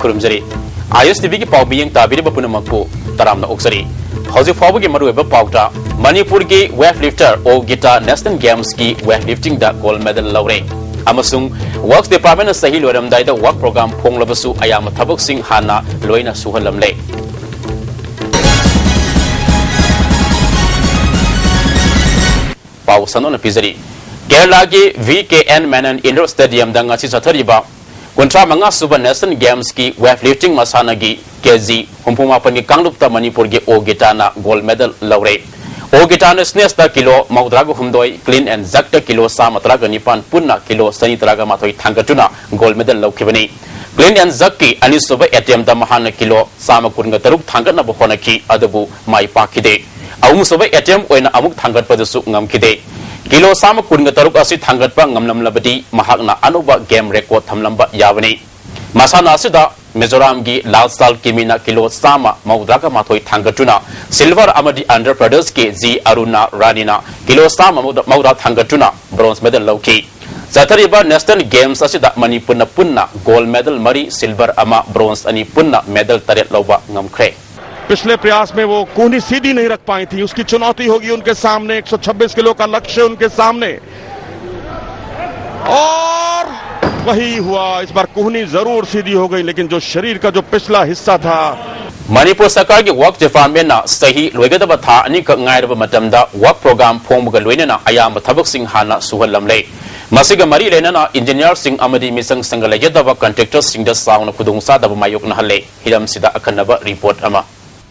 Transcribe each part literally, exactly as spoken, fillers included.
ꯈꯨꯔꯨꯝꯖꯔꯤ꯫ ꯑꯥꯏ ꯑꯦꯁ T ꯚꯤꯒꯤ ꯄꯥꯎ ꯃꯤꯠꯌꯦꯡ ꯇꯥꯕꯤꯔꯤꯕ ꯄꯨꯝꯅꯃꯛꯄꯨ ꯇꯔꯥꯝꯅ ꯑꯣꯛꯆꯔꯤ꯫ ꯍꯧꯖꯤꯛ ꯐꯥꯎꯕꯒꯤ ꯃꯔꯨꯑꯣꯏꯕ ꯄꯥꯎꯇ, ꯃꯅꯤꯄꯨꯔꯒꯤ weight lifter ꯑꯣ guitar National Gamesꯀꯤ weight liftingꯗ gold medal ꯂꯧꯔꯦ꯫ ꯑꯃꯁꯨꯡ Works Departmentꯅ ꯆꯍꯤ ꯂꯣꯏꯔꯝꯗꯥꯏꯗ work program ꯐꯣꯡꯂꯕꯁꯨ ꯑꯌꯥꯝꯕ ꯊꯕꯛꯁꯤꯡ ꯍꯥꯟꯅ ꯂꯣꯏꯅ ꯁꯨꯍꯜꯂꯝꯂꯦ꯫ ꯄꯥꯎ ꯁꯟꯗꯣꯛꯅ ꯄꯤꯖꯔꯤ꯫ ꯀꯦꯔꯂꯥꯒꯤ ꯚꯤ ꯀꯦ ꯑꯦꯟ ꯃꯦꯅꯟ Indoor Stadiumꯗ ꯉꯁꯤ ꯆꯠꯊꯔꯤꯕ ꯀꯨꯟꯊ꯭ꯔꯥ ꯃꯉꯥ ꯁꯨꯕ National Gamesꯀꯤ weight lifting ꯃꯁꯥꯟꯅꯒꯤ ꯀꯦ ꯖꯤ ꯍꯨꯝꯐꯨ ꯃꯥꯄꯟꯒꯤ ꯀꯥꯡꯂꯨꯞꯇ ꯃꯅꯤꯄꯨꯔꯒꯤ ꯑꯣ ꯒꯤꯇꯥꯅ gold medal ꯂꯧꯔꯦ꯫ ꯑꯣ ꯒꯤꯇꯥꯅ snatchꯇ ꯀꯤꯂꯣ ꯃꯧꯗ꯭ꯔꯥꯒ ꯍꯨꯝꯗꯣꯏ, clean and jerkꯇ ꯀꯤꯂꯣ ꯆꯥꯝꯃ ꯇꯔꯥꯒ ꯅꯤꯄꯥꯟ, ꯄꯨꯟꯅ ꯀꯤꯂꯣ ꯆꯅꯤ ꯇꯔꯥꯒ ꯃꯥꯊꯣꯏ ꯊꯥꯡꯒꯠꯇꯨꯅ gold medal ꯂꯧꯈꯤꯕꯅꯤ꯫ Clean and jerkꯀꯤ ꯑꯅꯤꯁꯨꯕ attemptꯇ ꯃꯍꯥꯛꯅ ꯀꯤꯂꯣ ꯆꯥꯝꯃ ꯀꯨꯟꯒ ꯇꯔꯨꯛ ꯊꯥꯡꯒꯠꯅꯕ ꯍꯣꯠꯅꯈꯤ, ꯑꯗꯨꯕꯨ ꯃꯥꯏ ꯄꯥꯛꯈꯤꯗꯦ꯫ ꯑꯍꯨꯝꯁꯨꯕ attempt ꯑꯣꯏꯅ ꯑꯃꯨꯛ ꯊꯥꯡꯒꯠꯄꯗꯁꯨ ꯉꯝꯈꯤꯗꯦ꯫ ꯀꯤꯂꯣ ꯆꯥꯝꯃ ꯀꯨꯟꯒ ꯇꯔꯨꯛ ꯑꯁꯤ ꯊꯥꯡꯒꯠꯄ ꯉꯝꯂꯝꯂꯕꯗꯤ ꯃꯍꯥꯛꯅ ꯑꯅꯧꯕ game record ꯊꯝꯂꯝꯕ ꯌꯥꯕꯅꯤ꯫ ꯃꯁꯥꯟꯅ ꯑꯁꯤꯗ ꯃꯤꯖꯣꯔꯥꯝꯒꯤ ꯂꯥꯜ ꯁꯥꯜ ꯀꯤꯃꯤꯅ ꯀꯤꯂꯣ ꯆꯥꯝꯃ ꯃꯧꯗ꯭ꯔꯥꯒ ꯃꯥꯊꯣꯏ ꯊꯥꯡꯒꯠꯇꯨꯅ silver ꯑꯃꯗꯤ ꯑꯟꯙ꯭ꯔ ꯄ꯭ꯔꯗꯦꯁꯀꯤ ꯖꯤ ꯑꯔꯨꯅꯥ ꯔꯥꯅꯤꯅ ꯀꯤꯂꯣ ꯆꯥꯝꯃ ꯃꯧꯗ꯭ꯔꯥ ꯊꯥꯡꯒꯠꯇꯨꯅ bronze medal ꯂꯧꯈꯤ꯫ ꯆꯠꯊꯔꯤꯕ National Games ꯑꯁꯤꯗ ꯃꯅꯤꯄꯨꯔꯅ ꯄꯨꯟꯅ gold medal ꯃꯔꯤ, silver ꯑꯃ, bronze ꯑꯅꯤ, ꯄꯨꯟꯅ medal ꯇꯔꯦꯠ ꯂꯧꯕ ꯉꯝꯈ꯭ꯔꯦ꯫ पिछले प्रयास में वो कोहनी सीधी नहीं रख पाई थी, उसकी चुनौती होगी उनके सामने, एक सौ छब्बीस किलो का लक्ष्य उनके सामने। और वही हुआ, इस बार कोहनी जरूर सीधी हो गई, लेकिन जो शरीर का जो पिछला हिस्सा था, ꯃꯅꯤꯄꯨꯔ ꯁꯔꯀꯥꯔꯒꯤ Works Departmentꯅ ꯆꯍꯤ ꯂꯣꯏꯒꯗꯕ ꯊꯥ ꯑꯅꯤꯈꯛ ꯉꯥꯏꯔꯕ ꯃꯇꯝꯗ work program ꯐꯣꯡꯕꯒ ꯂꯣꯏꯅꯅ ꯑꯌꯥꯝꯕ ꯊꯕꯛꯁꯤꯡ ꯍꯥꯟꯅ ꯁꯨꯍꯜꯂꯝꯂꯦ꯫ ꯃꯁꯤꯒ ꯃꯔꯤ ꯂꯩꯅꯅ engineerꯁꯤꯡ ꯑꯃꯗꯤ ꯃꯤꯆꯪ ꯆꯪꯒ ꯂꯩꯖꯗꯕ contractorꯁꯤꯡꯗ ꯆꯥꯎꯅ ꯈꯨꯗꯣꯡꯆꯥꯗꯕ ꯃꯥꯌꯣꯛꯅꯍꯜꯂꯦ꯫ ꯍꯤꯔꯝꯁꯤꯗ ꯑꯈꯟꯅꯕ report ꯑꯃ꯫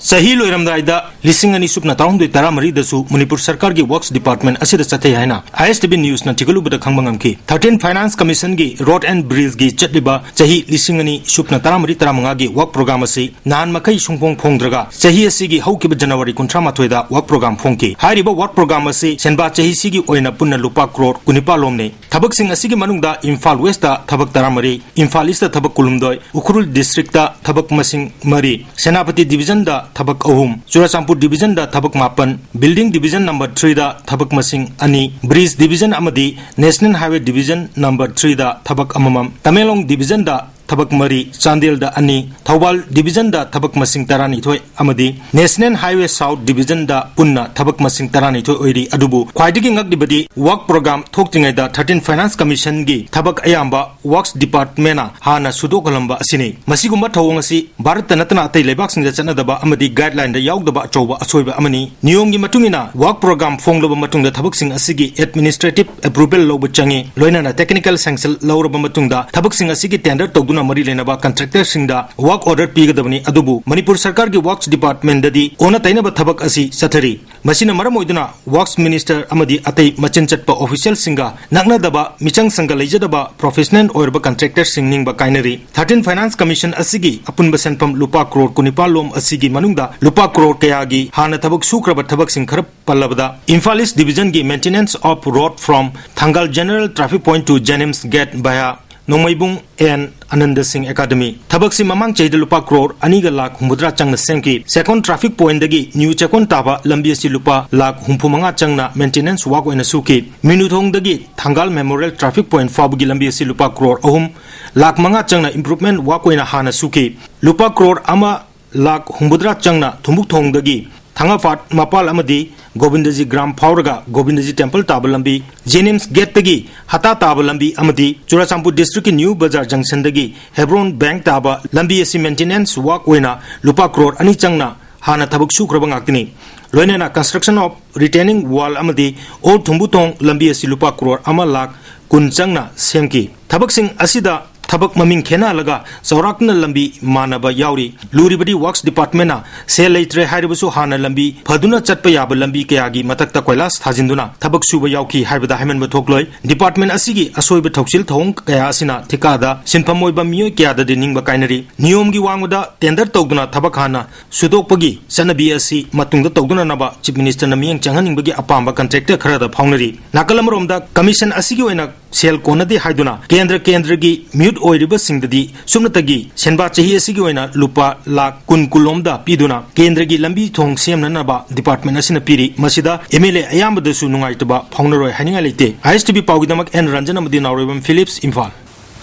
ꯆꯍꯤ ꯂꯣꯏꯔꯝꯗꯥꯏꯗ ꯂꯤꯁꯤꯡ ꯑꯅꯤ ꯁꯨꯞꯅ ꯇꯔꯥꯍꯨꯝꯗꯣꯏ ꯇꯔꯥꯃꯔꯤꯗꯁꯨ ꯃꯅꯤꯄꯨꯔ ꯁꯔꯀꯥꯔꯒꯤ Works Department ꯑꯁꯤꯗ ꯆꯠꯊꯩ ꯍꯥꯏꯅ ꯑꯥꯏ ꯑꯦꯁ ꯇꯤ ꯚꯤ ꯅ꯭ꯌꯨꯁꯅ ꯊꯤꯒꯠꯂꯨꯕꯗ ꯈꯪꯕ ꯉꯝꯈꯤ꯫ Thirteen Finance Commissionꯒꯤ Road and Bridgeꯒꯤ ꯆꯠꯂꯤꯕ ꯆꯍꯤ ꯂꯤꯁꯤꯡ ꯑꯅꯤ ꯁꯨꯞꯅ ꯇꯔꯥꯃꯔꯤ ꯇꯔꯥꯃꯉꯥꯒꯤ work program ꯑꯁꯤ ꯅꯍꯥꯟ ꯃꯈꯩ ꯁꯨꯡꯐꯣꯡ ꯐꯣꯡꯗ꯭ꯔꯒ ꯆꯍꯤ ꯑꯁꯤꯒꯤ ꯍꯧꯈꯤꯕ ꯖꯅꯋꯥꯔꯤ ꯀꯨꯟꯊ꯭ꯔꯥ ꯃꯥꯊꯣꯏꯗ work program ꯐꯣꯡꯈꯤ꯫ ꯍꯥꯏꯔꯤꯕ work program ꯑꯁꯤ ꯁꯦꯟꯕꯥ ꯆꯍꯤꯁꯤꯒꯤ ꯑꯣꯏꯅ ꯄꯨꯟꯅ ꯂꯨꯄꯥ ꯀ꯭ꯔꯣꯔ ꯀꯨꯟꯅꯤꯄꯥꯜ ꯂꯣꯝꯅꯤ꯫ ꯊꯕꯛꯁꯤꯡ ꯑꯁꯤꯒꯤ ꯃꯅꯨꯡꯗ ꯏꯝꯐꯥꯜ Westꯇ ꯊꯕꯛ ꯇꯔꯥꯃꯔꯤ, ꯏꯝꯐꯥꯜ Eastꯇ ꯊꯕꯛ ꯀꯨꯟꯍꯨꯝꯗꯣꯏ, ꯎꯈ꯭ꯔꯨꯜ Districtꯇ ꯊꯕꯛ ꯃꯁꯤꯡ ꯃꯔꯤ, ꯁꯦꯅꯥꯄꯇꯤ Divisionꯗ ꯊꯕꯛ ꯑꯍꯨꯝ, ꯆꯨꯔꯆꯥꯟꯄꯨꯔ Divisionꯗ ꯊꯕꯛ ꯃꯥꯄꯟ, Building Division number threeꯗ ꯊꯕꯛ ꯃꯁꯤꯡ ꯑꯅꯤ, Bridge Division ꯑꯃꯗꯤ National Highway Division number threeꯗ ꯊꯕꯛ ꯑꯃꯃꯝ, ꯇꯃꯦꯡꯂꯣꯡ Divisionꯗ ꯊꯕꯛ ꯃꯔꯤ, ꯆꯥꯟꯗꯦꯜꯗ ꯑꯅꯤ, ꯊꯧꯕꯥꯜ divisionꯗ ꯊꯕꯛ ꯃꯁꯤꯡ ꯇꯔꯥꯅꯤꯊꯣꯏ ꯑꯃꯗꯤ National Highway South divisionꯗ ꯄꯨꯟꯅ ꯊꯕꯛ ꯃꯁꯤꯡ ꯇꯔꯥꯅꯤꯊꯣꯏ ꯑꯣꯏꯔꯤ꯫ ꯑꯗꯨꯕꯨ ꯈ꯭ꯋꯥꯏꯗꯒꯤ ꯉꯛꯂꯤꯕꯗꯤ work program ꯊꯣꯛꯇ꯭ꯔꯤꯉꯩꯗ thirteen Finance Commissionꯒꯤ ꯊꯕꯛ ꯑꯌꯥꯝꯕ Works Departmentꯅ ꯍꯥꯟꯅ ꯁꯨꯗꯣꯛꯍꯜꯂꯝꯕ ꯑꯁꯤꯅꯤ꯫ ꯃꯁꯤꯒꯨꯝꯕ ꯊꯧꯑꯣꯡ ꯑꯁꯤ ꯚꯥꯔꯠꯇ ꯅꯠꯇꯅ ꯑꯇꯩ ꯂꯩꯕꯥꯛꯁꯤꯡꯗ ꯆꯠꯅꯗꯕ ꯑꯃꯗꯤ guidelineꯗ ꯌꯥꯎꯗꯕ ꯑꯆꯧꯕ ꯑꯁꯣꯏꯕ ꯑꯃꯅꯤ꯫ ꯅꯤꯌꯣꯝꯒꯤ ꯃꯇꯨꯡ ꯏꯟꯅ work program ꯐꯣꯡꯂꯕ ꯃꯇꯨꯡꯗ ꯊꯕꯛꯁꯤꯡ ꯑꯁꯤꯒꯤ administrative approval ꯂꯧꯕ ꯆꯪꯏ꯫ ꯂꯣꯏꯅꯅ technical sanction ꯂꯧꯔꯕ ꯃꯇꯨꯡꯗ ꯊꯕꯛꯁꯤꯡ ꯑꯁꯤꯒꯤ tender ꯇꯧꯗꯨꯅ ꯃꯔꯤ ꯂꯩꯅꯕ contractorꯁꯤꯡꯗ work order ꯄꯤꯒꯗꯕꯅꯤ꯫ ꯑꯗꯨꯕꯨ ꯃꯅꯤꯄꯨꯔ ꯁꯔꯀꯥꯔꯒꯤ Works Departmentꯗꯗꯤ ꯑꯣꯟꯅ ꯇꯩꯅꯕ ꯊꯕꯛ ꯑꯁꯤ ꯆꯠꯊꯔꯤ꯫ ꯃꯁꯤꯅ ꯃꯔꯝ ꯑꯣꯏꯗꯨꯅ Works Minister ꯑꯃꯗꯤ ꯑꯇꯩ ꯃꯆꯤꯟ ꯆꯠꯄ officialꯁꯤꯡꯒ ꯅꯛꯅꯗꯕ, ꯃꯤꯆꯪ ꯁꯪꯒ ꯂꯩꯖꯗꯕ professional ꯑꯣꯏꯔꯕ contractorꯁꯤꯡ ꯅꯤꯡꯕ ꯀꯥꯏꯅꯔꯤ꯫ Thirteen Finance Commission ꯑꯁꯤꯒꯤ ꯑꯄꯨꯟꯕ ꯁꯦꯟꯐꯝ ꯂꯨꯄꯥ ꯀ꯭ꯔꯣꯔ ꯀꯨꯟꯅꯤꯄꯥꯜ ꯂꯣꯝ ꯑꯁꯤꯒꯤ ꯃꯅꯨꯡꯗ ꯂꯨꯄꯥ ꯀ꯭ꯔꯣꯔ ꯀꯌꯥꯒꯤ ꯍꯥꯟꯅ ꯊꯕꯛ ꯁꯨꯈ꯭ꯔꯕ ꯊꯕꯛꯁꯤꯡ ꯈꯔ ꯄꯜꯂꯕꯗ, Imphal East Divisionꯒꯤ maintenance of road from Thangal General Traffic Point to Jennings Gate via Nongmeibung N Ananda Singh academy. ꯊꯕꯛꯁꯤ ꯃꯃꯥꯡ ꯆꯍꯤꯗ ꯂꯨꯄꯥ ꯀ꯭ꯔꯣꯔ ꯑꯅꯤꯒ ꯂꯥꯈ ꯍꯨꯝꯐꯨꯇꯔꯥ ꯆꯪꯅ ꯁꯦꯝꯈꯤ꯫ ꯆꯦꯛꯀꯣꯟ traffic pointꯗꯒꯤ ꯅ꯭ꯌꯨ ꯆꯦꯛꯀꯣꯟ ꯇꯥꯕ ꯂꯝꯕꯤ ꯑꯁꯤ ꯂꯨꯄꯥ ꯂꯥꯈ ꯍꯨꯝꯐꯨ ꯃꯉꯥ ꯆꯪꯅ maintenance work ꯑꯣꯏꯅ ꯁꯨꯈꯤ꯫ ꯃꯤꯅꯨꯊꯣꯡꯗꯒꯤ ꯊꯪꯒꯥꯜ Memorial traffic point ꯐꯥꯎꯕꯒꯤ ꯂꯝꯕꯤ ꯑꯁꯤ ꯂꯨꯄꯥ ꯀ꯭ꯔꯣꯔ ꯑꯍꯨꯝ ꯂꯥꯈ ꯃꯉꯥ ꯆꯪꯅ improvement work ꯑꯣꯏꯅ ꯍꯥꯟꯅ ꯁꯨꯈꯤ꯫ ꯂꯨꯄꯥ ꯀ꯭ꯔꯣꯔ ꯑꯃ ꯂꯥꯈ ꯍꯨꯝꯐꯨꯇꯔꯥ ꯆꯪꯅ ꯊꯨꯝꯕꯨꯛꯊꯣꯡꯗꯒꯤ ꯊꯥꯡꯒꯐꯥꯠ ꯃꯄꯥꯜ ꯑꯃꯗꯤ ꯒꯣꯕꯤꯟꯗꯖꯤ ꯒ꯭ꯔꯥꯝ ꯐꯥꯎꯔꯒ ꯒꯣꯕꯤꯟꯗꯖꯤ temple ꯇꯥꯕ ꯂꯝꯕꯤ, ꯖꯦꯅꯤꯝꯁ gateꯇꯒꯤ ꯍꯇꯥ ꯇꯥꯕ ꯂꯝꯕꯤ ꯑꯃꯗꯤ ꯆꯨꯔꯆꯥꯟꯄꯨꯔ districtꯀꯤ ꯅ꯭ꯌꯨ ꯕꯖꯥꯔ junctionꯗꯒꯤ ꯍꯦꯕ꯭ꯔꯣꯟ bank ꯇꯥꯕ ꯂꯝꯕꯤ ꯑꯁꯤ maintenance work ꯑꯣꯏꯅ ꯂꯨꯄꯥ ꯀ꯭ꯔꯣꯔ ꯑꯅꯤ ꯆꯪꯅ ꯍꯥꯟꯅ ꯊꯕꯛ ꯁꯨꯈ꯭ꯔꯕ ꯉꯥꯛꯇꯅꯤ꯫ ꯂꯣꯏꯅꯅ construction of retaining wall ꯑꯃꯗꯤ old ꯊꯨꯝꯕꯨꯊꯣꯡ ꯂꯝꯕꯤ ꯑꯁꯤ ꯂꯨꯄꯥ ꯀ꯭ꯔꯣꯔ ꯑꯃ ꯂꯥꯈ ꯀꯨꯟ ꯆꯪꯅ ꯁꯦꯝꯈꯤ꯫ ꯊꯕꯛꯁꯤꯡ ꯑꯁꯤꯗ ꯊꯕꯛ ꯃꯃꯤꯡ ꯈꯦꯠꯅꯍꯜꯂꯒ ꯆꯥꯎꯔꯥꯛꯅ ꯂꯝꯕꯤ ꯃꯥꯟꯅꯕ ꯌꯥꯎꯔꯤ꯫ ꯂꯨꯔꯤꯕꯗꯤ Works Departmentꯅ ꯁꯦꯜ ꯂꯩꯇ꯭ꯔꯦ ꯍꯥꯏꯔꯕꯁꯨ ꯍꯥꯟꯅ ꯂꯝꯕꯤ ꯐꯗꯨꯅ ꯆꯠꯄ ꯌꯥꯕ ꯂꯝꯕꯤ ꯀꯌꯥꯒꯤ ꯃꯊꯛꯇ ꯀꯣꯏꯂꯥꯁ ꯊꯥꯖꯤꯟꯗꯨꯅ ꯊꯕꯛ ꯁꯨꯕ ꯌꯥꯎꯈꯤ ꯍꯥꯏꯕꯗ ꯍꯥꯏꯃꯟꯕ ꯊꯣꯛꯂꯣꯏ꯫ Department ꯑꯁꯤꯒꯤ ꯑꯁꯣꯏꯕ ꯊꯧꯁꯤꯜ ꯊꯧꯑꯣꯡ ꯀꯌꯥ ꯑꯁꯤꯅ ꯊꯤꯀꯥꯗ ꯁꯤꯟꯐꯝ ꯑꯣꯏꯕ ꯃꯤꯑꯣꯏ ꯀꯌꯥꯗꯗꯤ ꯅꯤꯡꯕ ꯀꯥꯏꯅꯔꯤ꯫ ꯅꯤꯌꯣꯝꯒꯤ ꯋꯥꯡꯃꯗ tender ꯇꯧꯗꯨꯅ ꯊꯕꯛ ꯍꯥꯟꯅ ꯁꯨꯗꯣꯛꯄꯒꯤ ꯆꯠꯅꯕꯤ ꯑꯁꯤ ꯃꯇꯨꯡꯗ ꯇꯧꯗꯅꯅꯕ Chief Ministerꯅ ꯃꯤꯠꯌꯦꯡ ꯆꯪꯍꯟꯅꯤꯡꯕꯒꯤ ꯑꯄꯥꯝꯕ contractor ꯈꯔꯗ ꯐꯥꯎꯅꯔꯤ꯫ ꯅꯥꯀꯜ ꯑꯃꯔꯣꯝꯗ, commission ꯑꯁꯤꯒꯤ ꯑꯣꯏꯅ ꯁꯦꯜ ꯀꯣꯟꯅꯗꯦ ꯍꯥꯏꯗꯨꯅ ꯀꯦꯟꯗ꯭ꯔ ꯀꯦꯟꯗ꯭ꯔꯒꯤ ꯃꯤꯍꯨꯠ ꯑꯣꯏꯔꯤꯕꯁꯤꯡꯗꯗꯤ ꯁꯨꯞꯅꯇꯒꯤ ꯁꯦꯟꯕꯥ ꯆꯍꯤ ꯑꯁꯤꯒꯤ ꯑꯣꯏꯅ ꯂꯨꯄꯥ ꯂꯥꯈ ꯀꯨꯟ ꯀꯨꯟꯂꯣꯝꯗ ꯄꯤꯗꯨꯅ ꯀꯦꯟꯗ꯭ꯔꯒꯤ ꯂꯝꯕꯤ ꯊꯣꯡ ꯁꯦꯝꯅꯅꯕ department ꯑꯁꯤꯅ ꯄꯤꯔꯤ꯫ ꯃꯁꯤꯗ MLA ꯑꯌꯥꯝꯕꯗꯁꯨ ꯅꯨꯡꯉꯥꯏꯇꯕ ꯐꯥꯎꯅꯔꯣꯏ ꯍꯥꯏꯅꯤꯡꯉꯥꯏ ꯂꯩꯇꯦ꯫ ISTV ꯄꯥꯎꯒꯤꯗꯃꯛ ꯑꯦꯟ ꯔꯟꯖꯟ ꯑꯃꯗꯤ ꯅꯥꯎꯔꯦꯝꯕꯝ ꯐꯤꯂꯤꯞꯁ, ꯏꯝꯐꯥꯜ꯫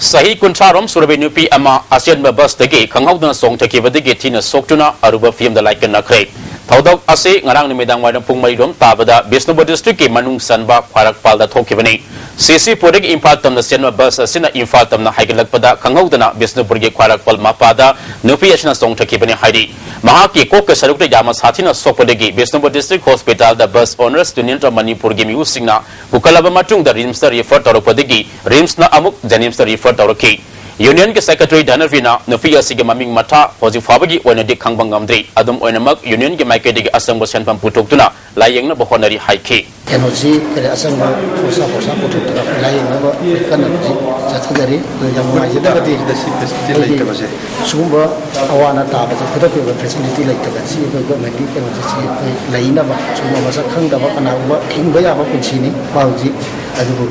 ꯆꯍꯤ ꯀꯨꯟꯊ꯭ꯔꯥ ꯔꯣꯝ ꯁꯨꯔꯕꯤ ꯅꯨꯄꯤ ꯑꯃ ꯑꯆꯦꯟꯕ ꯕꯁꯇꯒꯤ ꯈꯪꯍꯧꯗꯅ ꯆꯣꯡꯊꯈꯤꯕꯗꯒꯤ ꯊꯤꯅ ꯁꯣꯛꯇꯨꯅ ꯑꯔꯨꯕ ꯐꯤꯕꯝꯗ ꯂꯥꯏꯀꯠꯅꯈ꯭ꯔꯦ꯫ ꯊꯧꯗꯣꯛ ꯑꯁꯤ ꯉꯔꯥꯡ ꯅꯨꯃꯤꯗꯥꯡ ꯋꯥꯏꯔꯝ ꯄꯨꯡ ꯃꯔꯤ ꯔꯣꯝ ꯇꯥꯕꯗ ꯕꯤꯁꯅꯨꯄꯨꯔ ꯗꯤꯁꯇ꯭ꯔꯤꯛꯀꯤ ꯃꯅꯨꯡ ꯆꯟꯕ ꯈ꯭ꯋꯥꯏꯔꯥꯛꯄꯥꯜꯗ ꯊꯣꯛꯈꯤꯕꯅꯤ꯫ ꯁꯤꯁꯤꯄꯨꯔꯗꯒꯤ ꯏꯝꯐꯥꯜ ꯇꯝꯅ ꯆꯦꯟꯕ ꯕꯁ ꯑꯁꯤꯅ ꯏꯝꯐꯥꯜ ꯇꯝꯅ ꯍꯥꯏꯒꯠꯂꯛꯄꯗ ꯈꯪꯍꯧꯗꯅ ꯕꯤꯁꯅꯨꯄꯨꯔꯒꯤ ꯈ꯭ꯋꯥꯏꯔꯥꯛꯄꯥꯜ ꯃꯄꯥꯗ ꯅꯨꯄꯤ ꯑꯁꯤꯅ ꯆꯣꯡꯊꯈꯤꯕꯅꯤ ꯍꯥꯏꯔꯤ꯫ ꯃꯍꯥꯛꯀꯤ ꯀꯣꯛꯀ ꯁꯔꯨꯛꯇ ꯌꯥꯝꯅ ꯁꯥꯊꯤꯅ ꯁꯣꯛꯄꯗꯒꯤ ꯕꯤꯁꯅꯨꯄꯨꯔ ꯗꯤꯁꯇ꯭ꯔꯤꯛ ꯍꯣꯁꯄꯤꯇꯥꯜꯗ ꯕꯁ ꯑꯣꯅꯔꯁ ꯌꯨꯅꯤꯌꯟ ꯑꯣꯐ ꯃꯅꯤꯄꯨꯔꯒꯤ ꯃꯤꯑꯣꯏꯁꯤꯡꯅ ꯄꯨꯈꯠꯂꯕ ꯃꯇꯨꯡꯗ ꯔꯤꯝꯁꯇ ꯔꯤꯐꯔ ꯇꯧꯔꯛꯄꯗꯒꯤ ꯔꯤꯝꯁꯅ ꯑꯃꯨꯛ ꯖꯦꯅꯤꯝꯁꯇ ꯔꯤꯐꯔ ꯇꯧꯔꯛꯈꯤ꯫ ꯌꯨꯅꯤꯌꯟꯒꯤ ꯁꯦꯀ꯭ꯔꯦꯇꯔꯤ ꯙꯅꯕꯤꯅ ꯅꯨꯄꯤ ꯑꯁꯤꯒꯤ ꯃꯃꯤꯡ ꯃꯊꯥ ꯍꯧꯖꯤꯛ ꯐꯥꯎꯕꯒꯤ ꯑꯣꯏꯅꯗꯤ ꯈꯪꯕ ꯉꯝꯗ꯭ꯔꯤ꯫ ꯑꯗꯨꯝ ꯑꯣꯏꯅꯃꯛ, ꯌꯨꯅꯤꯌꯟꯒꯤ ꯃꯥꯏꯀꯩꯗꯒꯤ ꯑꯆꯪꯕ ꯁꯦꯟꯐꯝ ꯄꯨꯊꯣꯛꯇꯨꯅ ꯂꯥꯌꯦꯡꯅꯕ ꯍꯣꯠꯅꯔꯤ ꯍꯥꯏꯈꯤ꯫ ꯀꯩꯅꯣꯁꯤ ꯀꯔꯤ ꯑꯆꯪꯕ ꯈꯣꯔꯁꯥ ꯈꯣꯔꯁꯥ ꯄꯨꯊꯣꯛꯇꯅ ꯑꯩꯈꯣꯏ ꯂꯥꯌꯦꯡꯅꯕ ꯑꯩꯈꯣꯏ ꯀꯟꯅ ꯍꯧꯖꯤꯛ ꯆꯠꯊꯖꯔꯤ꯫ ꯑꯗꯨ ꯌꯥꯝ ꯅꯨꯡꯉꯥꯏꯖꯗꯕꯗꯤ ꯁꯤꯗ ꯁꯤ ꯐꯦꯁꯤꯂꯤꯇꯤ ꯑꯩꯈꯣꯏꯒꯤ ꯂꯩꯇꯕꯁꯦ꯫ ꯁꯤꯒꯨꯝꯕ ꯑꯋꯥ ꯑꯅꯥ ꯇꯥꯕꯁꯦ ꯈꯨꯗꯛꯀꯤ ꯑꯣꯏꯕ ꯐꯦꯁꯤꯂꯤꯇꯤ ꯂꯩꯇꯕ ꯁꯤ ꯑꯩꯈꯣꯏ ꯒꯣꯔꯃꯦꯟꯒꯤ ꯀꯩꯅꯣꯁꯦ ꯁꯤ ꯑꯩꯈꯣꯏ ꯂꯩꯅꯕ ꯁꯤꯒꯨꯝꯕ ꯃꯁꯛ ꯈꯪꯗꯕ ꯀꯅꯥꯒꯨꯝꯕ ꯍꯤꯡꯕ ꯌꯥꯕ ꯄꯨꯟꯁꯤꯅꯤ ꯃꯥ ꯍꯧꯖꯤꯛ꯫ ꯑꯗꯨꯕꯨ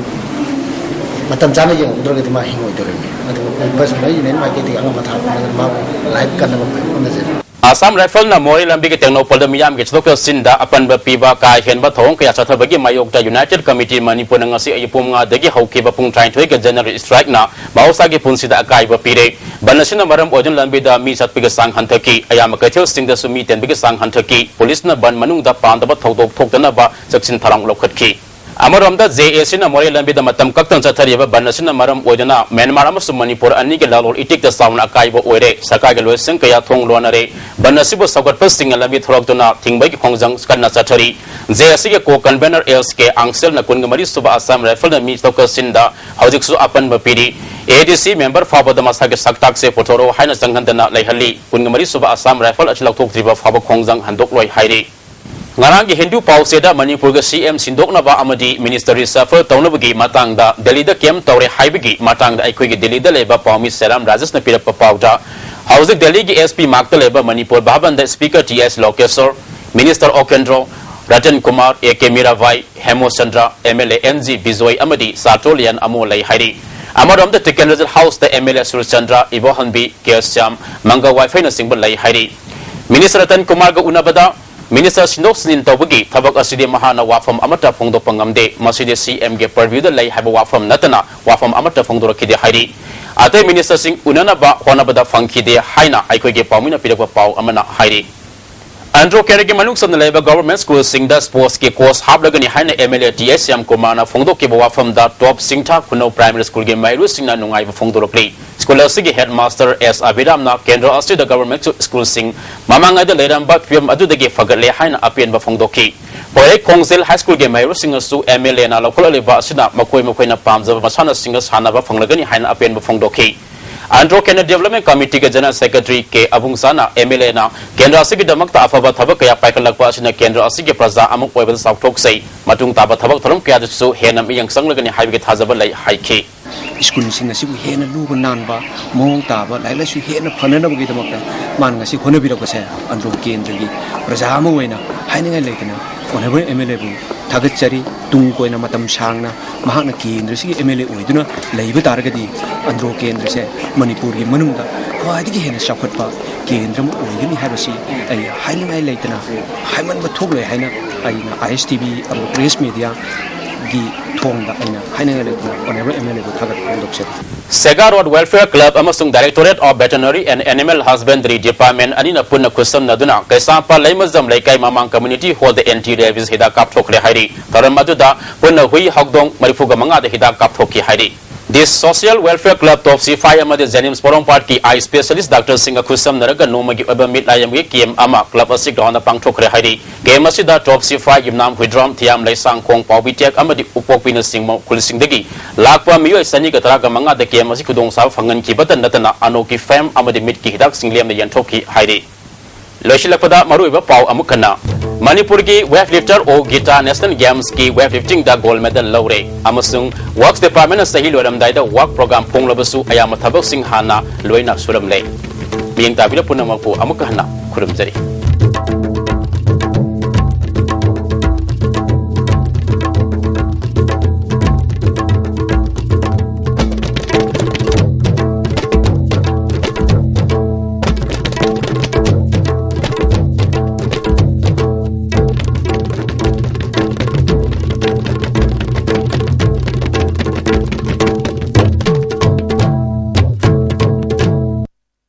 ꯃꯇꯝ ꯆꯥꯅ ꯌꯦꯡꯍꯧꯗ꯭ꯔꯒꯗꯤ ꯃꯥ ꯍꯤꯡꯉꯣꯏꯗꯧꯔꯤꯕꯅꯤ꯫ ꯑꯗꯨꯕꯨ ꯑꯩꯈꯣꯏ ꯕꯁ ꯃꯦꯅꯦꯖꯃꯦꯟ ꯃꯥꯏꯀꯩꯗꯒꯤ ꯑꯉꯝꯕ ꯊꯥꯛ ꯐꯪꯅꯗꯅ ꯃꯥꯕꯨ ꯂꯥꯏꯐ ꯀꯟꯅꯕ ꯑꯩꯈꯣꯏ ꯍꯣꯠꯅꯖꯔꯤ꯫ ꯑꯁꯥꯝ ꯔꯥꯏꯐꯜꯅ ꯃꯣꯔꯦ ꯂꯝꯕꯤꯒꯤ ꯇꯦꯡꯅꯧꯄꯜꯗ ꯃꯤꯌꯥꯝꯒꯤ ꯆꯠꯊꯣꯛ ꯆꯠꯁꯤꯟꯗ ꯑꯄꯟꯕ ꯄꯤꯕ ꯀꯥ ꯍꯦꯟꯕ ꯊꯧꯑꯣꯡ ꯀꯌꯥ ꯆꯠꯊꯕꯒꯤ ꯃꯥꯌꯣꯛꯇ ꯌꯨꯅꯥꯏꯇꯦꯗ ꯀꯃꯤꯇꯤ ꯃꯅꯤꯄꯨꯔꯅ ꯉꯁꯤ ꯑꯌꯨꯛ ꯄꯨꯡ ꯃꯉꯥꯗꯒꯤ ꯍꯧꯈꯤꯕ ꯄꯨꯡ ꯇꯔꯥꯅꯤꯊꯣꯏꯒꯤ ꯖꯦꯅꯔꯦꯜ ꯁ꯭ꯇ꯭ꯔꯥꯏꯛꯅ ꯃꯍꯧꯁꯥꯒꯤ ꯄꯨꯟꯁꯤꯗ ꯑꯀꯥꯏꯕ ꯄꯤꯔꯦ꯫ ꯕꯟ ꯑꯁꯤꯅ ꯃꯔꯝ ꯑꯣꯏꯗꯨꯅ ꯂꯝꯕꯤꯗ ꯃꯤ ꯆꯠꯄꯒꯤ ꯆꯥꯡ ꯍꯟꯊꯈꯤ꯫ ꯑꯌꯥꯝꯕ ꯀꯩꯊꯦꯜꯁꯤꯡꯗꯁꯨ ꯃꯤ ꯇꯤꯟꯕꯒꯤ ꯆꯥꯡ ꯍꯟꯊꯈꯤ꯫ ꯄꯨꯂꯤꯁꯅ ꯕꯟ ꯃꯅꯨꯡꯗ ꯄꯥꯝꯗꯕ ꯊꯧꯗꯣꯛ ꯊꯣꯛꯇꯅꯕ ꯆꯦꯛꯁꯤꯟ ꯊꯧꯔꯥꯡ ꯂꯧꯈꯠꯈꯤ꯫ ꯑꯃꯔꯣꯝꯗ, ꯖꯦ ꯑꯦ ꯁꯤꯅ ꯃꯣꯔꯦ ꯂꯝꯕꯤꯗ ꯃꯇꯝ ꯀꯛꯇꯅ ꯆꯠꯊꯔꯤꯕ ꯕꯟ ꯑꯁꯤꯅ ꯃꯔꯝ ꯑꯣꯏꯗꯨꯅ ꯃ꯭ꯌꯥꯟꯃꯥꯔ ꯑꯃꯁꯨꯡ ꯃꯅꯤꯄꯨꯔ ꯑꯅꯤꯒꯤ ꯂꯂꯣꯟ ꯏꯇꯤꯛꯇ ꯆꯥꯎꯅ ꯑꯀꯥꯏꯕ ꯑꯣꯏꯔꯦ꯫ ꯁꯔꯀꯥꯔꯒꯤ ꯂꯣꯏꯁꯪ ꯀꯌꯥ ꯊꯣꯡ ꯂꯣꯟꯅꯔꯦ꯫ ꯕꯟ ꯑꯁꯤꯕꯨ ꯁꯧꯒꯠꯄꯁꯤꯡꯅ ꯂꯝꯕꯤ ꯊꯣꯔꯛꯇꯨꯅ ꯊꯤꯡꯕꯒꯤ ꯈꯣꯡꯖꯪ ꯀꯟꯅ ꯆꯠꯊꯔꯤ꯫ ꯖꯦ ꯑꯦ ꯁꯤꯒꯤ ꯀꯣ ꯀꯟꯚꯦꯅꯔ ꯑꯦꯜ ꯀꯦ ꯑꯥꯡꯁꯦꯜꯅ ꯀꯨꯟꯒ ꯃꯔꯤ ꯁꯨꯕ ꯑꯁꯥꯝ ꯔꯥꯏꯐꯜꯅ ꯃꯤ ꯆꯠꯊꯣꯛ ꯆꯠꯁꯤꯟꯗ ꯍꯧꯖꯤꯛꯁꯨ ꯑꯄꯟꯕ ꯄꯤꯔꯤ꯫ ꯑꯦ ꯗꯤ ꯁꯤ ꯃꯦꯝꯕꯔ ꯐꯥꯎꯕꯗ ꯃꯁꯥꯒꯤ ꯁꯛꯇꯥꯛꯁꯦ ꯄꯨꯊꯣꯔꯛꯎ ꯍꯥꯏꯅ ꯆꯪꯍꯟꯗꯅ ꯂꯩꯍꯜꯂꯤ꯫ ꯀꯨꯟꯒ ꯃꯔꯤ ꯁꯨꯕ ꯑꯁꯥꯝ ꯔꯥꯏꯐꯜ ꯑꯁꯤ ꯂꯧꯊꯣꯛꯇ꯭ꯔꯤꯕ ꯐꯥꯎꯕ ꯈꯣꯡꯖꯪ ꯍꯟꯗꯣꯛꯂꯣꯏ ꯍꯥꯏꯔꯤ꯫ ꯉꯔꯥꯡꯒꯤ ꯍꯤꯟꯗꯨ ꯄꯥꯎꯆꯦꯗ ꯃꯅꯤꯄꯨꯔꯒꯤ ꯁꯤ ꯑꯦꯝ ꯁꯤꯟꯗꯣꯛꯅꯕ ꯑꯃꯗꯤ ꯃꯤꯅꯤꯁꯇꯔ ꯔꯤꯁꯐꯜ ꯇꯧꯅꯕꯒꯤ ꯃꯇꯥꯡꯗ ꯗꯦꯜꯂꯤꯗ ꯀꯦꯝꯞ ꯇꯧꯔꯦ ꯍꯥꯏꯕꯒꯤ ꯃꯇꯥꯡꯗ ꯑꯩꯈꯣꯏꯒꯤ ꯗꯦꯜꯂꯤꯗ ꯂꯩꯕ ꯄꯥꯎꯃꯤ ꯁꯦꯔꯥꯝ ꯔꯥꯖꯦꯁꯅ ꯄꯤꯔꯛꯄ ꯄꯥꯎꯗ, ꯍꯧꯖꯤꯛ ꯗꯦꯜꯂꯤꯒꯤ ꯑꯦꯁ ꯄꯤ ꯃꯥꯛꯇ ꯂꯩꯕ ꯃꯅꯤꯄꯨꯔ ꯚꯕꯟꯗ speaker T S Lokeshor, minister O Kendro, Ratan Kumar, A K Mirabai, Hemochandra, M L A N G Bijoy ꯑꯃꯗꯤ ꯁꯥꯇ꯭ꯔꯣꯂꯤꯌꯥꯟ ꯑꯃꯣ ꯂꯩ ꯍꯥꯏꯔꯤ꯫ ꯑꯃꯔꯣꯝꯗ ꯇꯤꯀꯦꯟꯗ꯭ꯔꯖꯤꯠ ꯍꯥꯎꯁꯇ M L A Surchandra, Ibohanbi, K Shyam, ꯃꯪꯒ ꯋꯥꯏꯐꯩꯅꯆꯤꯡꯕ ꯂꯩ ꯍꯥꯏꯔꯤ꯫ ꯃꯤꯅꯤꯁꯇꯔ ꯔꯇꯟ ꯀꯨꯃꯥꯔꯒ ꯎꯅꯕꯗ ꯃꯤꯅꯤꯁꯇꯔ ꯁꯤꯟꯗꯣꯛ ꯁꯤꯟꯖꯤꯟ ꯇꯧꯕꯒꯤ ꯊꯕꯛ ꯑꯁꯤꯗꯤ ꯃꯍꯥꯛꯅ ꯋꯥꯐꯝ ꯑꯃꯠꯇ ꯐꯣꯡꯗꯣꯛꯄ ꯉꯝꯗꯦ꯫ ꯃꯁꯤꯗꯤ ꯁꯤ ꯑꯦꯝꯒꯤ ꯄꯔꯚ꯭ꯌꯨꯗ ꯂꯩ ꯍꯥꯏꯕ ꯋꯥꯐꯝ ꯅꯠꯇꯅ ꯋꯥꯐꯝ ꯑꯃꯠꯇ ꯐꯣꯡꯗꯣꯔꯛꯈꯤꯗꯦ ꯍꯥꯏꯔꯤ꯫ ꯑꯇꯩ ꯃꯤꯅꯤꯁꯇꯔꯁꯤꯡ ꯎꯅꯅꯕ ꯍꯣꯠꯅꯕꯗ ꯐꯪꯈꯤꯗꯦ ꯍꯥꯏꯅ ꯑꯩꯈꯣꯏꯒꯤ ꯄꯥꯎꯃꯤꯅ ꯄꯤꯔꯛꯄ ꯄꯥꯎ ꯑꯃꯅ ꯍꯥꯏꯔꯤ꯫ ꯑꯟꯗ꯭ꯔꯣ ꯀꯦꯟꯗ꯭ꯔꯒꯤ ꯃꯅꯨꯡ ꯆꯟꯅ ꯂꯩꯕ ꯒꯚꯔꯟꯃꯦꯟꯠ ꯁ꯭ꯀꯨꯜꯁꯤꯡꯗ ꯁ꯭ꯄꯣꯔꯠꯁꯀꯤ ꯀꯣꯆ ꯍꯥꯞꯂꯒꯅꯤ ꯍꯥꯏꯅ M L A T S ꯁ꯭ꯌꯥꯝꯀꯨꯃꯥꯔꯅ ꯐꯣꯡꯗꯣꯛꯈꯤꯕ ꯋꯥꯐꯝꯗ ꯇꯣꯞ ꯁꯤꯡꯊꯥ ꯈꯨꯅꯧ ꯄ꯭ꯔꯥꯏꯃꯥꯔꯤ ꯁ꯭ꯀꯨꯜꯒꯤ ꯃꯍꯩꯔꯣꯏꯁꯤꯡꯅ ꯅꯨꯡꯉꯥꯏꯕ ꯐꯣꯡꯗꯣꯔꯛꯂꯤ꯫ ꯁ꯭ꯀꯨꯜ ꯑꯁꯤꯒꯤ ꯍꯦꯗꯃꯥꯁꯇꯔ ꯑꯦꯁ ꯑꯕꯤꯔꯥꯝꯅ ꯀꯦꯟꯗ꯭ꯔ ꯑꯁꯤꯗ ꯒꯚꯔꯟꯃꯦꯟꯠ ꯁ꯭ꯀꯨꯜꯁꯤꯡ ꯃꯃꯥꯡꯉꯩꯗ ꯂꯩꯔꯝꯕ ꯐꯤꯕꯝ ꯑꯗꯨꯗꯒꯤ ꯐꯒꯠꯂꯦ ꯍꯥꯏꯅ ꯑꯄꯦꯟꯕ ꯐꯣꯡꯗꯣꯛꯈꯤ꯫ ꯍꯣꯏꯔꯩ ꯈꯣꯡꯖꯦꯜ ꯍꯥꯏ ꯁ꯭ꯀꯨꯜꯒꯤ ꯃꯍꯩꯔꯣꯏꯁꯤꯡꯅꯁꯨ ꯑꯦꯝ ꯑꯦꯜ ꯑꯦꯅ ꯂꯧꯈꯠꯂꯛꯂꯤꯕ ꯑꯁꯤꯅ ꯃꯈꯣꯏ ꯃꯈꯣꯏꯅ ꯄꯥꯝꯖꯕ ꯃꯁꯥꯟꯅꯁꯤꯡꯗ ꯁꯥꯟꯅꯕ ꯐꯪꯂꯒꯅꯤ ꯍꯥꯏꯅ ꯑꯄꯦꯟꯕ ꯐꯣꯡꯗꯣꯛꯈꯤ꯫ ꯑꯟꯗ꯭ꯔꯣ ꯀꯦꯟꯗ꯭ꯔ ꯗꯤꯕꯦꯂꯞꯃꯦꯟꯠ ꯀꯃꯤꯇꯤꯒꯤ ꯖꯦꯅꯔꯦꯜ ꯁꯦꯀ꯭ꯔꯦꯇꯔꯤ ꯀꯦ ꯑꯕꯨꯡꯁꯥꯅ ꯑꯦꯝ ꯑꯦꯜ ꯑꯦꯅ ꯀꯦꯟꯗ꯭ꯔ ꯑꯁꯤꯒꯤꯗꯃꯛꯇ ꯑꯐꯕ ꯊꯕꯛ ꯀꯌꯥ ꯄꯥꯏꯈꯠꯂꯛꯄ ꯑꯁꯤꯅ ꯀꯦꯟꯗ꯭ꯔ ꯑꯁꯤꯒꯤ ꯄ꯭ꯔꯖꯥ ꯑꯃ ꯑꯣꯏꯕꯗ ꯆꯥꯎꯊꯣꯛꯆꯩ꯫ ꯃꯇꯨꯡ ꯇꯥꯕ ꯊꯕꯛ ꯊꯧꯔꯝ ꯀꯌꯥꯗꯁꯨ ꯍꯦꯟꯅ ꯃꯤꯠꯌꯦꯡ ꯆꯪꯂꯒꯅꯤ ꯍꯥꯏꯕꯒꯤ ꯊꯥꯖꯕ ꯂꯩ ꯍꯥꯏꯈꯤ꯫ ꯁ꯭ꯀꯨꯜꯁꯤꯡ ꯑꯁꯤꯕꯨ ꯍꯦꯟꯅ ꯂꯨꯕ ꯅꯥꯟꯕ, ꯃꯑꯣꯡ ꯇꯥꯕ, ꯂꯥꯏꯔꯤꯛ ꯂꯥꯏꯁꯨ ꯍꯦꯟꯅ ꯐꯅꯅꯕꯒꯤꯗꯃꯛꯇ ꯃꯥꯅ ꯉꯁꯤ ꯍꯣꯠꯅꯕꯤꯔꯛꯄꯁꯦ ꯑꯟꯗ꯭ꯔꯣ ꯀꯦꯟꯗ꯭ꯔꯒꯤ ꯄ꯭ꯔꯖꯥ ꯑꯃ ꯑꯣꯏꯅ ꯍꯥꯏꯅꯤꯡꯉꯥꯏ ꯂꯩꯇꯅ ꯑꯣꯅꯔꯦꯕꯜ ꯑꯦꯝ ꯑꯦꯜ ꯑꯦꯕꯨ ꯊꯥꯒꯠꯆꯔꯤ꯫ ꯇꯨꯡ ꯀꯣꯏꯅ ꯃꯇꯝ ꯁꯥꯡꯅ ꯃꯍꯥꯛꯅ ꯀꯦꯟꯗ꯭ꯔꯁꯤꯒꯤ ꯑꯦꯝ ꯑꯦꯜ ꯑꯦ ꯑꯣꯏꯗꯨꯅ ꯂꯩꯕ ꯇꯥꯔꯒꯗꯤ ꯑꯟꯗ꯭ꯔꯣ ꯀꯦꯟꯗ꯭ꯔꯁꯦ ꯃꯅꯤꯄꯨꯔꯒꯤ ꯃꯅꯨꯡꯗ ꯈ꯭ꯋꯥꯏꯗꯒꯤ ꯍꯦꯟꯅ ꯆꯥꯎꯈꯠꯄ ꯀꯦꯟꯗ꯭ꯔ ꯑꯃ ꯑꯣꯏꯒꯅꯤ ꯍꯥꯏꯕꯁꯤ ꯑꯩ ꯍꯥꯏꯅꯤꯡꯉꯥꯏ ꯂꯩꯇꯅ ꯍꯥꯏꯃꯟꯕ ꯊꯣꯛꯂꯣꯏ ꯍꯥꯏꯅ ꯑꯩꯅ ꯑꯥꯏ ꯑꯦꯁ ꯇꯤ ꯚꯤ ꯑꯗꯨꯒ ꯄ꯭ꯔꯦꯁ ꯃꯦꯗꯤꯌꯥꯒꯤ ꯊꯣꯡꯗ ꯑꯩꯅ ꯍꯥꯏꯅꯤꯡꯉꯥꯏ ꯂꯩꯇꯅ ꯑꯣꯅꯔꯦꯕꯜ ꯑꯦꯝ ꯑꯦꯜ ꯑꯦꯕꯨ ꯊꯥꯒꯠꯄ ꯐꯣꯡꯗꯣꯛꯆꯔꯤ꯫ Sega Road Welfare Club ꯑꯃꯁꯨꯡ Directorate of Veterinary and Animal Husbandry Department ꯑꯅꯤꯅ ꯄꯨꯟꯅ ꯈꯨꯠꯁꯝꯅꯗꯨꯅ ꯀꯩꯁꯥꯝꯄꯥꯠ ꯂꯩꯃꯖꯝ ꯂꯩꯀꯥꯏ ꯃꯃꯥꯡ community hall ꯗ anti rabies ꯍꯤꯗꯥꯛ ꯀꯥꯞꯊꯣꯛꯈ꯭ꯔꯦ ꯍꯥꯏꯔꯤ꯫ ꯊꯧꯔꯝ ꯑꯗꯨꯗ ꯄꯨꯟꯅ ꯍꯨꯏ ꯍꯧꯗꯣꯡ ꯃꯔꯤꯐꯨꯒ ꯃꯉꯥꯗ ꯍꯤꯗꯥꯛ ꯀꯥꯞꯊꯣꯛꯈꯤ ꯍꯥꯏꯔꯤ꯫ The Social Welfare Club ꯇꯣꯞ ꯁꯤꯐꯥꯏ ꯑꯃꯗꯤ ꯖꯦꯅꯤꯝꯁ ꯄꯣꯔꯣꯝꯄꯥꯠꯀꯤ eye specialist ꯗꯥꯛꯇꯔꯁꯤꯡꯒ ꯈꯨꯠꯁꯝꯅꯔꯒ ꯅꯣꯡꯃꯒꯤ ꯑꯣꯏꯕ ꯃꯤꯠ ꯂꯥꯌꯦꯡꯕꯒꯤ ꯀꯦꯝ ꯑꯃ ꯀ꯭ꯂꯕ ꯑꯁꯤ ꯒ꯭ꯔꯥꯎꯟꯗ ꯄꯥꯡꯊꯣꯛꯈ꯭ꯔꯦ ꯍꯥꯏꯔꯤ꯫ ꯀꯦꯝ ꯑꯁꯤꯗ ꯇꯣꯞ ꯁꯤꯐꯥꯏ, ꯌꯨꯝꯅꯥꯝ ꯍꯨꯏꯗ꯭ꯔꯣꯝ, ꯊꯤꯌꯥꯝ ꯂꯩꯁꯥꯡꯈꯣꯡ, ꯄꯥꯎꯕꯤꯇꯦꯛ ꯑꯃꯗꯤ ꯎꯄꯣꯛꯄꯤꯅꯆꯤꯡꯕ ꯈꯨꯜꯁꯤꯡꯗꯒꯤ ꯂꯥꯛꯄ ꯃꯤꯑꯣꯏ ꯆꯅꯤꯒ ꯇꯔꯥꯒ ꯃꯉꯥꯗ ꯀꯦꯝ ꯑꯁꯤ ꯈꯨꯗꯣꯡꯆꯥꯕ ꯐꯪꯍꯟꯈꯤꯕꯇ ꯅꯠꯇꯅ ꯑꯅꯣꯛꯀꯤ ꯐꯦꯝ ꯑꯃꯗꯤ ꯃꯤꯠꯀꯤ ꯍꯤꯗꯥꯛꯁꯤꯡ ꯂꯦꯝꯅ ꯌꯦꯟꯊꯣꯛꯈꯤ ꯍꯥꯏꯔꯤ꯫ ꯂꯣꯏꯁꯤꯜꯂꯛꯄꯗ ꯃꯔꯨꯑꯣꯏꯕ ꯄꯥꯎ ꯑꯃꯨꯛ ꯍꯟꯅ꯫ ꯃꯅꯤꯄꯨꯔꯒꯤ weightlifter ꯑꯣ ꯒꯤꯇꯥ national games ꯀꯤ weightlifting ꯗ gold medal ꯂꯧꯔꯦ ꯑꯃꯁꯨꯡ Works Department ꯅ ꯆꯍꯤ ꯂꯣꯏꯔꯝꯗꯥꯏꯗ work program ꯐꯣꯡꯂꯕꯁꯨ ꯑꯌꯥꯝꯕ ꯊꯕꯛꯁꯤꯡ ꯍꯥꯟꯅ ꯂꯣꯏꯅ ꯁꯨꯔꯝꯂꯦ꯫ ꯃꯤꯠꯌꯦꯡ ꯇꯥꯕꯤꯔ ꯄꯨꯝꯅꯃꯛꯄꯨ ꯑꯃꯨꯛ ꯍꯟꯅ ꯈꯨꯔꯨꯝꯖꯔꯤ꯫